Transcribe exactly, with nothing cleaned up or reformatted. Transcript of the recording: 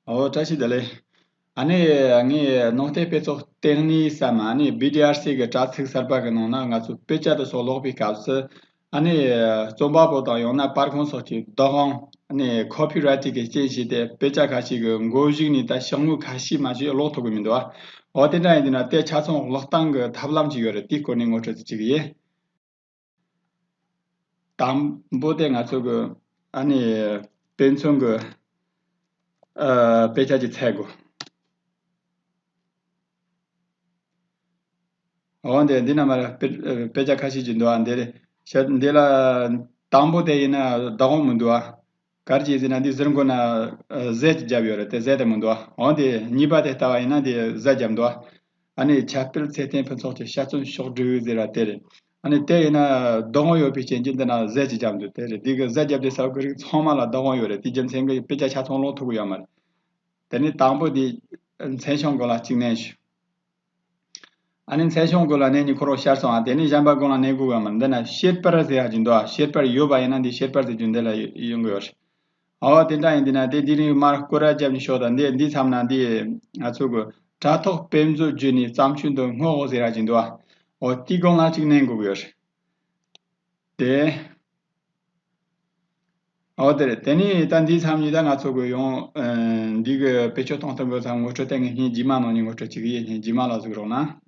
ཨོ་བཀྲ་ཤིས་བདེ་ལེགས། ཨ་ནི་ངས་ནང་བསྟན་དཔེ་ཚོགས་ལྟེ་གནས་སམ་ཨ་ནི་བི་ཌི་ཨར་སི་གི་དྲ་ཚིགས་གསར་པ་གི་ནང་ན་ང་ཚོ་དཔེ་ཆ་དེ་ཚོ་ཀློག་པའི་སྐབས་སུ་ཨ་ནི་རྩོམ་པ་པོ་དང་ཡང་ན་པར་ཁང་སོགས་ཀྱི་བདག་དབང་ཨ་ནི་ཁོ་པི་རའི་ཊི་གི་རྐྱེན་བྱས་ཏེ་དཔེ་ཆ་ཁ་ཤས་ཀྱི་མགོ་གཞུག་ནས་ད་ཤོག་ངོས་ཁ་ཤས་མ་ཞིག་ཀློག་ཐུབ་ཀྱི་མི་འདུག་ཨ། ཨོ་དེ་འདྲ་ཡིན་དུས་ན་དེ་ཆ་ཚང་ཀློག་སྟངས་ཀྱི་ཐབས་ལམ་ཅིག་ཡོད་རེད། དེའི་སྐོར་ནས་ངོ་སྤྲོད་ཅིག་བྱེད་ཀྱི་ཡིན། དང་པོ་དེ་ང་ཚོ་གི་ཨ་ནི་དཔེ་མཚོན་གི་ཨ་དཔེ་ཆ་ཅིག་འཚོལ་དགོས། འོ་འདི་འདི་ན་མར་དཔེ་དཔེ་ཆ་ཁ་ཤས་ཅིག་འདུག་ཨ། འདི་རེད་ཤ། འདི་ལ་དང་པོ་དེ་ཡིན་ན་བདག་དབང་མི་འདུག་ཨ། ག་རེ་བྱས་ཟེར་ན་འདི་ཟུར་མགོ་ན་ཟས་ཅིག་བརྒྱབ་ཡོད་རེད། དེ་ཟས་དེ་མི་འདུག་ཨ། འོ་འདི་གཉིས་པ་དེ་ལྟ་བ་ཡིན་ན་འདི་ཟས་བརྒྱབ་འདུག་ཨ། ཨ་ནི་ཁྱབ་སྤེལ་ཚེ་བརྟན་ཕུན་ཚོགས་ཀྱི་དཔྱད་རྩོམ་ཕྱོགས་བསྒྲིགས་ཟེར་བ་དེ་རེད། ཨ་ནི་དེ་ཡིན་ན་བདག་དབང་ཡོད་པའི་རྐྱེན་གྱིས་འདི་ན་ཟས་ཅིག་བརྒྱབ་འདུག་དེ་རེད། འདི་གི་ཟས་བརྒྱབ་དེ་ས་གི་རིགས་ཚང་མ་ལ་བདག་དབང་ཡོད་རེད། དེ་རྒྱུ་མཚན་གྱིས་དཔེ་ཆ་ཆ་ཚང་ཀློག་ཐུབ་ཀྱི་ཡོད་མ་རེད། དེ་ནི་དང་པོ་འདི་མཚན་བྱང་སྒང་ལ་གཅིག་མནན་ཞུ། ཨ་ནི་མཚན་བྱང་སྒང་ལ་མནན་ནས་ཁོ་རང་ཤར་སོང་ཨ། དེ་ནི་གཞན་པ་སྒང་ལ་མནན་དགོས་ཡོད་མ་རེད། འདི་ན་བཤེར་པར་ཟེར་ཡག་ཅིག་འདུག་ཨ། བཤེར་པར་ཡོད་པ་ཡིན་ན་འདི་བཤེར་པར་ཟེར་རྒྱུ་འདི་ལ་ཡོང་གི་ཡོད་རེད། ཨོ་དེ་འདྲ་ཡིན་དུས་ན་དེ་འདི་རིང་མར་སྐོར་ར་བརྒྱབ་ནས་ཤོག་དང་། འདི་འདི་མཚམས་ན་འདི་ང་ཚོ་གི་དྲ་ཐོག་དཔེ་མཛོད་བརྒྱུད་ནས་བརྩམས་ཆོས་འདི་སྔོག་འོ་ཟེར་ཡག་ཅིག་འདུག་ཨ། ཨོ་དེའི་སྒང་ལ་གཅིག་མནན་དགོས་ཀྱི་ཡོད་རེད། དེ། ཨོ་དེ་རེད། དེ་ནས་ད་འདིའི་མཚམས་ནས་ད་ང་ཚོ་གི་ཡང་ཨ་འདི་གི་བེད་སྤྱོད་གཏོང་སྟངས་གི་ཚང་ངོ་སྤྲོད་དེ་ངས་བརྙན་རྗེས་མ་ནང་ནས་ངོ་སྤྲོད་བྱེད་ཀྱི་ཡིན། བརྙན་རྗེས་མ་ལ་གཟིགས་རོགས་གནང་།